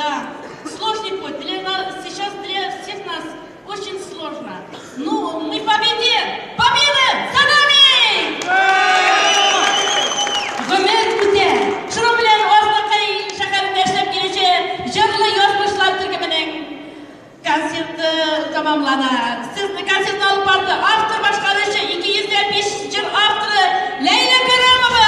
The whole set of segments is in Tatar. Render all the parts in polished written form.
Да, сложный путь. Для нас, сейчас для всех нас очень сложно. Ну, мы победим! Победа за нами! Гомер үтә. Шуның белән Азнакай шәһәрендә эшләп килүче Җырлы язмышлар төркеменең концерты тәмамлана. Сезне концертны алып барды автор башкаручы 205 җыр авторы Ләйлә Кәрамова.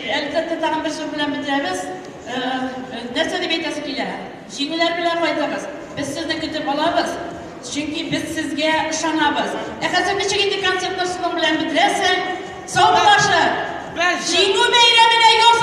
Әлбәттә, тагын бер җыр белән бетерәбез. Нәрсә дип әйтәсе килә? Җиңүләр белән кайтыгыз. Без сезне көтеп алабыз. Чөнки без сезгә ышанабыз. Ә хәзер ничек инде концертны шуның белән бетерәсең? Саубуллашып! Җиңү бәйрәменә яз